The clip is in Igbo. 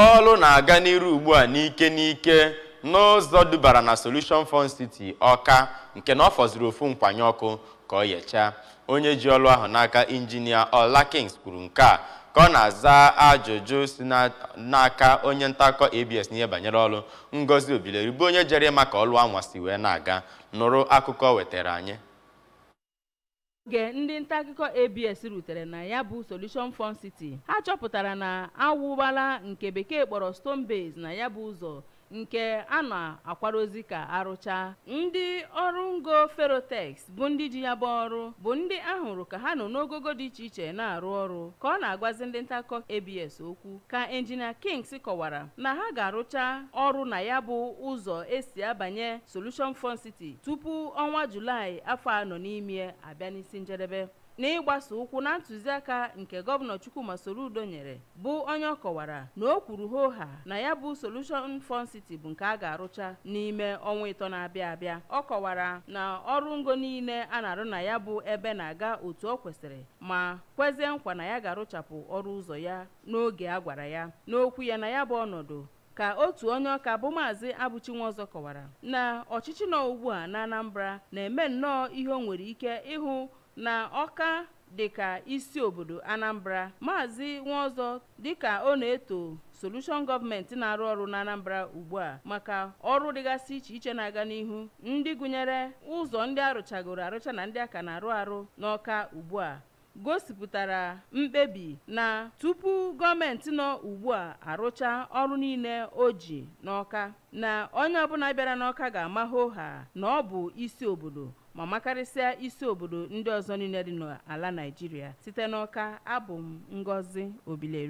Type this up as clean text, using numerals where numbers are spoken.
Ọlụ na-aga n'iru ugbu a n'ike n'ike n'ụzọ dubara na Solution Fun City Ọka, nke na ọ fọziri ofu nkwanye ọkụ ka ọ yechaa. Onye ji ọlụ ahụ n'aka, Injinia Ọla Kings, kwuru nke a ka ọ na-aza ajụjụ si n'aka onye ntaakụkọ ABS n'ihe banyere ọlụ, Ngozi Obileri, bụ onye jere ịma ka ọlụ anwa si wee na-aga. Nụrụ akụkọ wetara anyị. Oge ndị nta akụkọ ABS rutere na ya bụ Solution Fun City, ha chọpụtara na awụbala nke Bekee kpọrọ stone base na ya bụ ụzọ nke a na-akwadozi ka arụchaa. Ndị ọrụ ngo Ferotex bụ ndị ji ya bụ ọrụ bụ ndị ahụrụ ka ha nọ n'ogogo dị iche iche na-arụ ọrụ. Ka ọ na-agwazi ndị nta akụkọ ABS okwu, ka Injinia Kings kọwara na ha ga-arụcha ọrụ na ya bụ ụzọ esi abanye Solution Fun City tupu ọnwa Julaị afọ a nọ n'ime abịa n'isi njedebe, n'ịgbaso ụkwụ na ntụziaka nke Gọvanọ Chukwuma Soludo nyere, bụ onye ọ kọwara na o kwuru hooha na ya bụ Solution Fun City bụ nke a ga-arụcha n'ime ọnwa 3 na-abịa abịa. Ọ kọwara na ọrụ ngo niile a na-arụ na ya bụ ebe na-aga otu ọ kwesịrị, ma kwezie nkwa na ya ga-arụchapụ ọrụ ụzọ ya n'oge a gwara ya. N'okwu ya na ya bụ ọnọdụ, ka otu onye ọka bụ Maazị Abụchi Nwozọ kọwara na ọchịchị nọ ugbu a na Anambra na-eme nnọọ ihe o nwere ike ịhụ na Ọka dịka isi obodo Anambra. Maazị Nwozọ, dịka ọ na-eto Solution gọọmenti na-arụ ọrụ na Anambra ugbu a maka ọrụ dịgasị iche iche na-aga n'ihu, ndị gụnyere ụzọ ndị arụchagoro arụcha na ndị aka na-arụ arụ n'Ọka ugbu a, gosipụtara mkpebi na tupu gọọmenti nọ ugbu a arụcha ọrụ niile o ji n'Ọka, na onye ọbụla bịara n'Ọka ga-ama hooha na ọ bụ isi obodo, ma makarịsịa isi obodo ndị ọzọ niile dị n'ala Naịjirịa. Site n'Ọka, abụ m Ngozi Obileri.